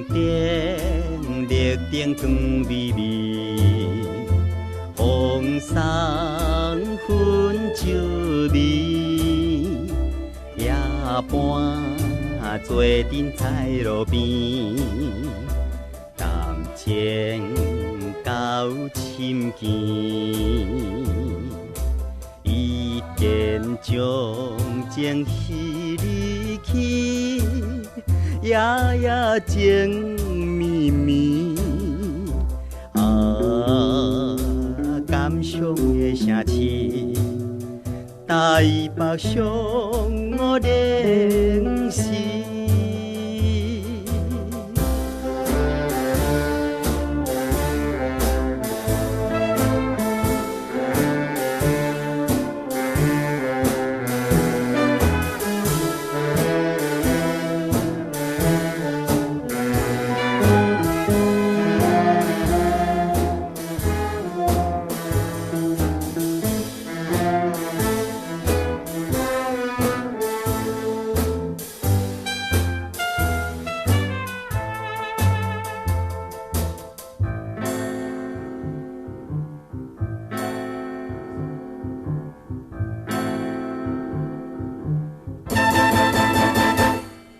頂綠燈光微微，風送薰酒味，夜半坐陣在路邊，談情到深更。一見鍾情彼離去，夜夜情綿綿。啊，感傷的城市，台北上午零時。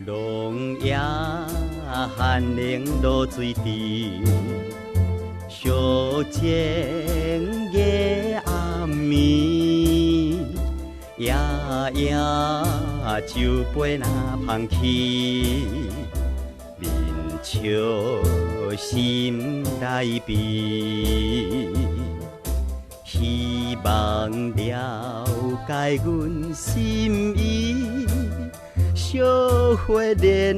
濃夜寒冷露水滴，相情的暗暝，夜夜酒杯若芳去，面笑心內悲，希望了解阮心意。小花連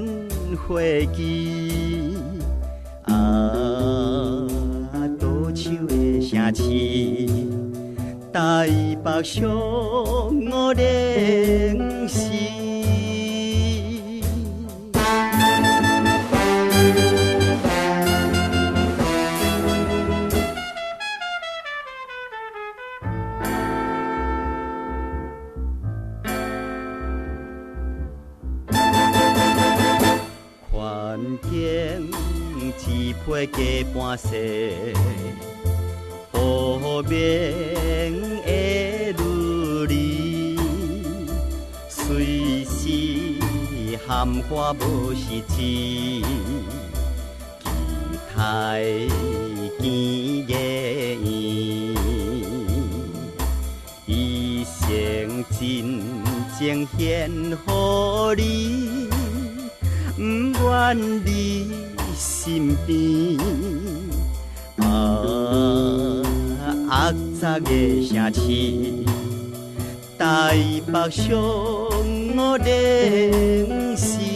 花枝，啊，倒手的城市，台北上午零時。環境一批加半世，无眠的女儿，随时含花無實質，期待見個圓，一生真情獻予你。毋願離身邊，啊，頊雜的城市，台北上午零時。